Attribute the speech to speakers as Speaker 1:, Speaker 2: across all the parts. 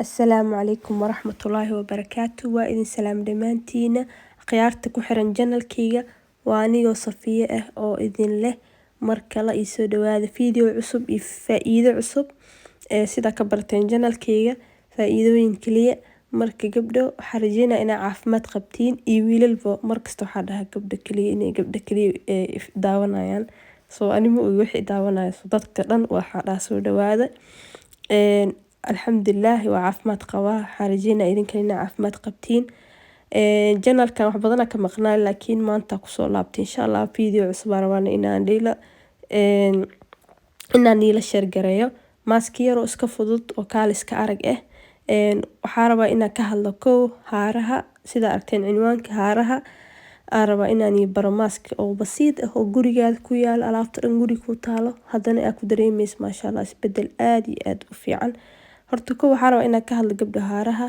Speaker 1: Asalaamu calaykum waraxmatullaahi wabarakaatu. Waa idin salaam dhammaantiina akhyaarta ku xiran channelkayga. Waa anigoo Safiye ah oo idin leh mar kale iisoo dhawaada video cusub iyo faa-iido cusub ee sida ka barteen channelkayga, faa-iidooyin kaliya. Marka gabdho, waxaa rajeynaya inaa caafimaad qabtiin iyo wiilalba. Markasta waxaa dhahaa gabdho kaliya inay gabdho kaliya ee daawanayaan, so ani ma ogi wixii daawanaya. So dadka dhan waxaa dhahaa soo dhawaada. Alxamdulilah, waa caafimaad qabaa. Waxaan rajeynaya idinkana inaa caafimaad qabtiin. Channelkan wax badan ka maqnaa, laakiin maanta kusoo laabtay. Insha Allah video cusub aan rabaa inaan niila share gareeyo, mask yar oo iska fudud oo kaaliska arag ah. Waxaa rabaa inaan ka hadlo kow haaraha. Sida aragteen cinwaanka, haaraha aan rabaa inaan ii baro mask oo basiid ah oo gurigaada ku yaalo, alaabta dhan guriga ku taalo, haddana aad ku dareemeyso, maasha Allah, isbedel aad iyo aad u fiican. Horta kow waxaa rabaa inaan ka hadlo, gabdho, haaraha.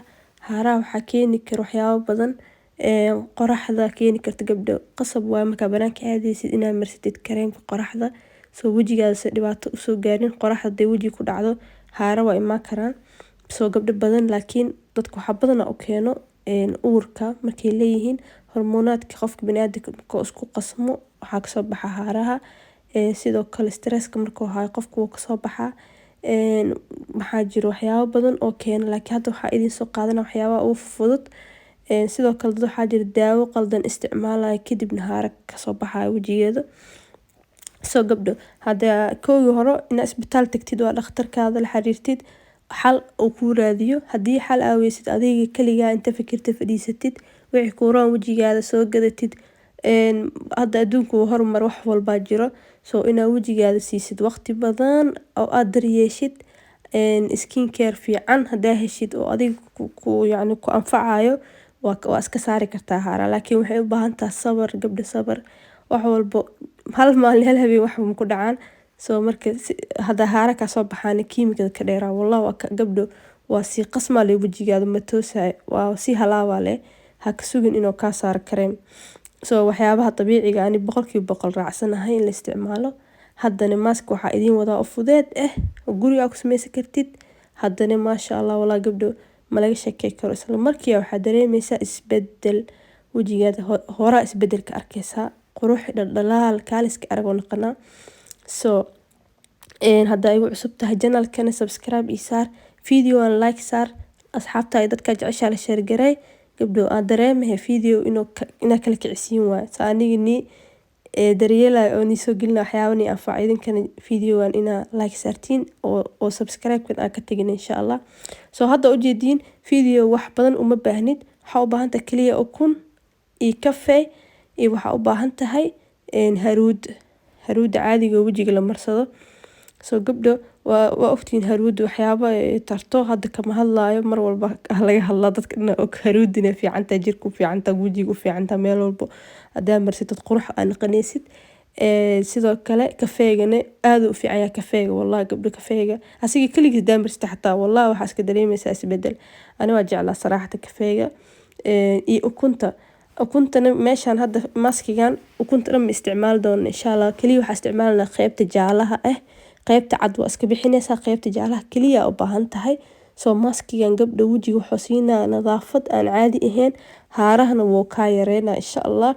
Speaker 1: Haaraha waxaa keeni kara waxyaabo badan. Qoraxda keeni karta, gabdho. Qasab waaye markaa banaanka aadeysid inaad marsatid kareemka qoraxda, soo wejigaada si dhibaato usoo gaarin. Qoraxda hadday wejiga ku dhacdo, haara waa imaan karaan. Soo gabdho badan, laakiin dadka waxaa badanaa u keeno uurka markay leeyihiin. Hormoonaadka qofka baniaadamka markuu isku qasmo, waxaa kasoo baxa haaraha. Sidoo kale stresska markuu hayo qofka wuu kasoo baxaa. Maxaa jiro waxyaabo badan oo keena, laakiin hadda waxaa idin soo qaadana waxyaabaha ugu fudud. Sidoo kale dad waxaa jira daawo qaldan isticmaalaya, kadibna haara kasoo baxaya wejigeeda. Soo gabdho, hadda kowgii hore inaa isbitaal tagtid, waa dhakhtarkaada la xiriirtid, xal uu kuu raadiyo. Haddii xal aa weysid, adiga kaligaa inta fikirta fadhiisatid, wixii kuuroon wejigaada soo gadatid. Hadda adduunku wuu horumar, wax walbaa jiro. So inaa wejigaada siisid waqti badan oo aad daryeeshid, skin care fiican hadaa heshid oo adiga ku yacni ku anfacayo, waa iska saari kartaa haara. Laakiin waxay u baahan tahay sabar, gabdho, sabar. Wax walbo hal maalin, hal habeen wax ma ku dhacaan. So marka hada haara kasoo baxaan, kiimikada ka dheeraa. Wallah, waa gabdho, waa sii qasmaa leh, wejigaada ma toosayo, waa sii halaabaa leh. Ha ka sugin inuu kaa saaro kareem. So waxyaabaha dabiiciga ani 100% raacsanahay in la isticmaalo. Haddana mask waxaa idiin wadaa oo fudeed ah oo guriga ku sameysan kartid. Haddana maasha Allah, walaa gabdho, ma laga sheekey karo. Isla markiiba waxaa dareemeysaa isbedel wejigaada, horaa isbedel ka arkeysaa, qurux, dhaldhalaal, kaaliska arag oo noqonaa. So haddaa igu cusub tahay channelkana, subscribe ii saar, videoan like saar, asxaabta ay dadka jeceshaa la share garay. Gabdho, aan dareemahay video inuu inaa kala kicisiin waayo. Saa aniga nii daryeelayo oo nii soo gelina waxyaaba nii anfaca, idinkana videogan inaa like saartiin oo subscribe-kan aan ka tegin, insha Allah. So hadda ujeediin video, wax badan uma baahnid. Waxaa u baahan tahay kaliya ukun iyo kafee iyo waxaa u baahan tahay haruud, haruuda caadiga oo wejiga la marsado. So gabdho, waa ogtihiin haruuda waxyaaba ay tarto. Hadda kama hadlaayo, mar walba laga hadlaa, dadka dhan og haruudina fiican tahay, jirka u fiican tahay, wejiga u fiican tahay, meel walbo hadaa marsatid qurux aa noqonaysid. Sidoo kale kafeegana aad u fiican yahay kafeega. Wallahi gabdho, kafeega asiga kaligiis hadaa marsatid xataa, wallahi waxaa iska dareemeysaa isbedel. Ani waa jeclaa saraxata kafeega iyo ukunta. Ukuntana meeshaan hadda maskigan ukunta dhan ma isticmaali doono, insha Allah. Kaliya waxaa isticmaalnaa qeybta jaalaha ah. Qeybta cad waa iska bixineysaa, qeybta jaalaha kaliya u baahan tahay. So maskigan, gabdha, wejiga wuxuu siinaa nadaafad aan caadi ahayn, haarahana wuu kaa yareynaa, insha Allah,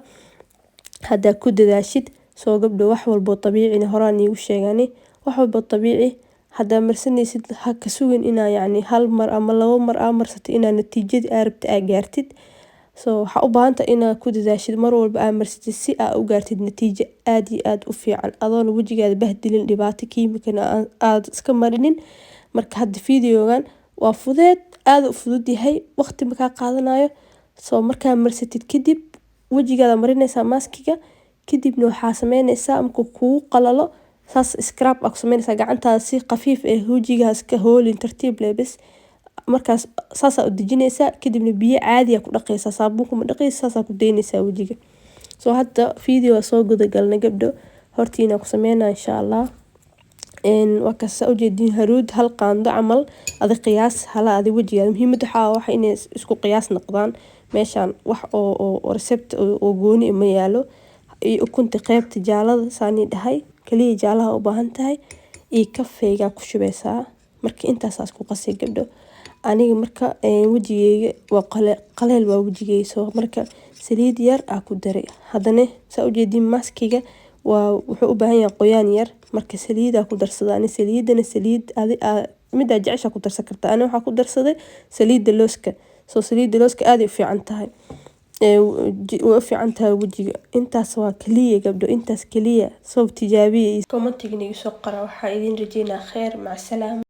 Speaker 1: haddaa ku dadaashid. Soo gabdho, wax walbo dabiicina horaan iigu sheegani, wax walbo dabiici hadaa marsaneysid, ha ka sugin inaa yacni hal mar ama labo mar aa marsato inaa natiijadii aa rabtid aa gaartid. So waxaa u baahantahay inaa ku dadaashid, mar walba aa marsatid, si aa u gaartid natiijo aad iyo aad u fiican, adoona wejigaada bahdilin, dhibaato kiimikana aad iska marinin. Marka hadda videogan waa fudeed, aad u fudud yahay, waqti makaa qaadanayo. So markaa marsatid kadib, wejigaada marineysaa maskiga. Kadibna waxaa sameyneysaa, markuu kugu qalalo, saas scrub aa ku sameyneysaa gacantaada si khafiif ah, wejiga iska hoolin, tartiib leh bes. Markaas saasaa u dejineysaa, kadibna biyo caadi ah ku dhaqeysaa, saabuun kuma dhaqeysid, saasaa ku dayneysaa wejiga. So hadda video soo guda galnay, gabdho, hortiina ku sameynaa, insha Allah. Waa kaas ujeediin haruud hal qaando camal, adi qiyaas hala adi wejigaada. Muhiimada waxaa waxa inay isku qiyaas noqdaan. Meeshaan wax oo recept oo gooni ma yaalo. Iyo ukunta qeybta jaalada saani dhahay, kaliya jaalaha u baahan tahay, iyo kafeega ku shubeysaa. Marka intaasaa isku qasay, gabdho. Aniga marka wejigeyga waa qaleel waa wejigeyga, soo marka saliid yar aa ku daray. Haddana saa ujeedin, maskiga waa wuxuu u baahan yahay qoyaan yar, marka saliid aa ku darsaday. Ani saliidana saliid adi midaa jecesha ku darsan kartaa. Ani waxaa ku darsaday saliidda looska. Soo saliidda looska aad ay u fiican tahay, way u fiican tahay wejiga. Intaas waa kaliya, gabdho, intaas kaliya. Soo tijaabiya, commentiga igu soo qora. Waxaa idin rajeynaa kheer. Mac salaama.